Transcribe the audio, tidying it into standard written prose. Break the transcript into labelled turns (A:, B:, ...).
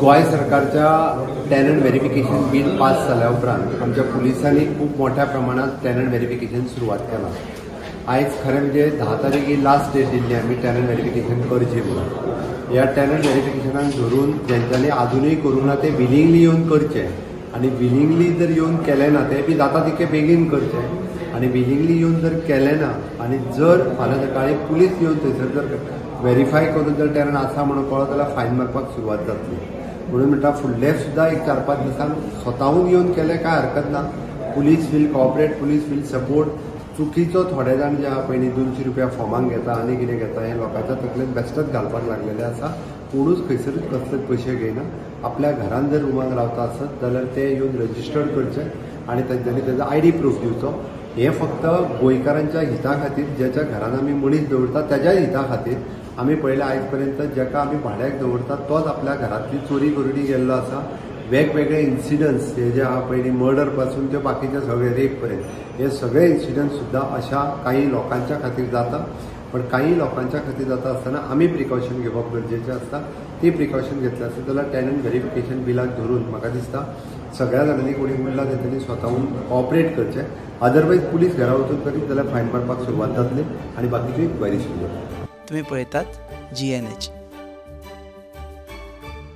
A: गोंय सरकारच्या tenant verification bill pass जाल्या उपरांत आमच्या पुलिसांनी खूब मोठ्या प्रमाणात टेनंट व्हेरिफिकेशन सुरवात केला. आयज खरें म्हणजे 10 तारीख ही लास्ट डेट दिल्ली आमी टेनंट व्हेरिफिकेशन करची म्हणून. ह्या टेनंट व्हेरिफिकेशनाक धरून जेंच्यांनी आजुनूय करूंक ना ते विलिंगली येवन करचे आनी विलिंगली जर येवन केलें ना ते बी जाता तितके बेगीन करचे आनी विलिंगली येवन जर केलें ना आनी जर फाल्यां सकाळीं पुलीस येवन थंयसर जर व्हेरीफाय करून जर टेनंट आसा म्हणून कळत जाल्यार फायन मारपाक सुरवात जातली. म्हणून म्हणटा फुडले सुद्दां एक 4-5 दिसांक स्वताहून येवन केलें कांय हरकत ना. Police will cooperate, police will support. चुकीचो थोडे जाण जे आहा पयलीं 200 रुपया फॉर्मांक घेता आनी कितें घेता हें लोकांच्या तकलेन बेश्टेच घालपाक लागलेलें आसा. कोणूच खंयसरूच कसलेच पयशे घेयना. आपल्या घरान जर रुमान रावता आसत जाल्यार ते येवन रजिस्टर्ड करचे आनी तेंच्यांनी तेजो आयडी प्रूफ दिवचो. हें फक्त गोंयकारांच्या हिता खातीर, ज्याच्या घरान आमी मनीस दवरता तेज्या हिता खातीर. आमी पळयलें आयज पर्यंत जेका आमी भाड्याक दवरता तोच आपल्या घरांतली चोरी करून गेल्लो आसा. वेगवेगळे इन्सिडंट्स हे जे आहा पयलीं मर्डर पासून ते बाकीचे सगळे रेप पर्यंत हे सगळे इन्सिडंट्स सुद्दां अशा काही लोकांच्या खातीर जाता. पण काही लोकांच्या खातीर जाता आसतना आमी प्रिकॉशन घेवप गरजेचें आसता. ती प्रिकॉशन घेतलें आसत जाल्यार टेनंट व्हेरिफिकेशन बिलाक धरून म्हाका दिसता सगळ्या जाणांनी कोणी उरला तेंच्यांनी स्वताहून कॉपरेट करचें. अदरवायज पुलीस घरा वचून करीत जाल्यार फायन मारपाक सुरवात जातली आनी बाकीच्यो इन्क्वायरी सुरू जातली.
B: तुमी पळयतात GNH.